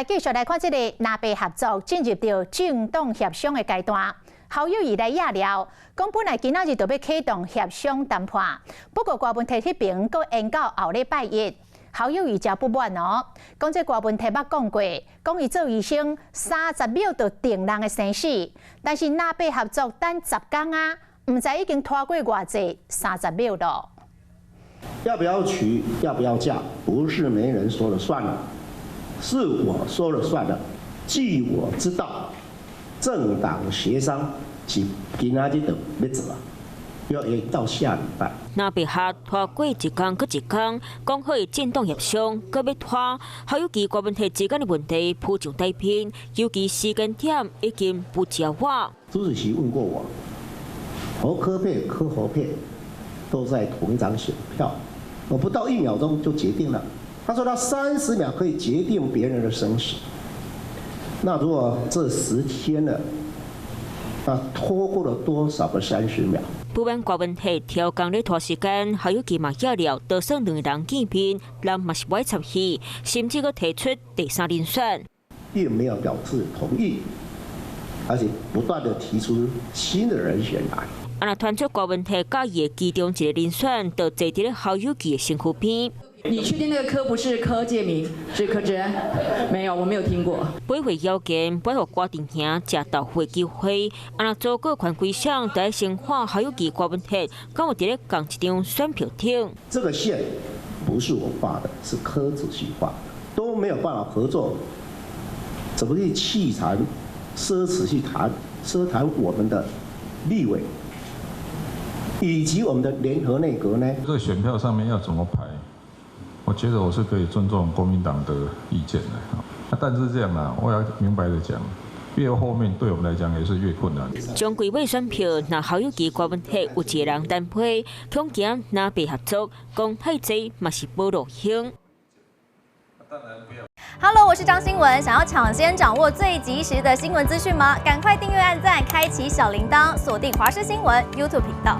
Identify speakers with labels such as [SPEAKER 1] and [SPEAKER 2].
[SPEAKER 1] 繼續來看這个藍白合作進入著政黨協商的階段。侯友宜來掖料，講本來今仔日就欲啟動協商談判，不過郭文鐵彼爿閣延到後禮拜一。侯友宜誠不滿哦，講這郭文鐵捌講過，講伊做醫生30秒就定人的生死，但是藍白合作等10工啊，毋知已經拖過偌濟30秒囉。
[SPEAKER 2] 要不要娶，要不要嫁，不是沒人說了算了，是我說了算的。據我知道，政黨協商是今仔日就欲做啊，要延到下禮拜。
[SPEAKER 3] 藍白合拖過一工閣一工，講好的政黨協商，閣欲拖，侯友宜郭文鐵之間的問題浮上台面，尤其時間點已經不捷晚。
[SPEAKER 2] 朱主席問過我，侯柯配、柯侯配都在同一張選票，我不到1秒鐘就決定了。他說他30秒可以決定別人的生死。那如果這10天了，那拖過了多少個30秒？
[SPEAKER 3] 不滿郭文鐵刁工咧拖時間，侯友宜嘛掖料，就算兩个人見面，人嘛是無愛插戲，甚至閣提出第三人選，
[SPEAKER 2] 並沒有表示同意，而且不斷的提出新的人選來。
[SPEAKER 3] 啊，若傳出郭文鐵佮意的其中一个人選，就坐佇咧侯友宜的身軀邊。
[SPEAKER 4] 你確定那個柯不是柯建銘，是柯志恩？沒有，我沒有聽過。
[SPEAKER 3] 買會要件，欲予郭陣營食豆腐的機會。啊，若組閣權歸誰，就愛先看侯友宜郭文鐵，敢有佇咧仝一張選票頂。
[SPEAKER 2] 這個線不是我畫的，是柯主席畫的，都沒有辦法合作，怎麼去棄談、奢侈去談、奢談我們的立委以及我們的聯合內閣呢？
[SPEAKER 5] 這個選票上面要怎麼排？我覺得我是可以尊重國民黨的意見的，啊，但是這樣啦，我要明白的講，越後面對我們來講也是越困難。
[SPEAKER 3] 終歸尾選票，若侯友宜郭文鐵有一个人單批，恐驚藍白合作講太濟嘛是無路用。
[SPEAKER 6] Hello，我是張新文，想要搶先掌握最及時的新聞資訊嗎？趕快訂閱、按讚、開啟小鈴鐺，鎖定華視新聞 YouTube 頻道。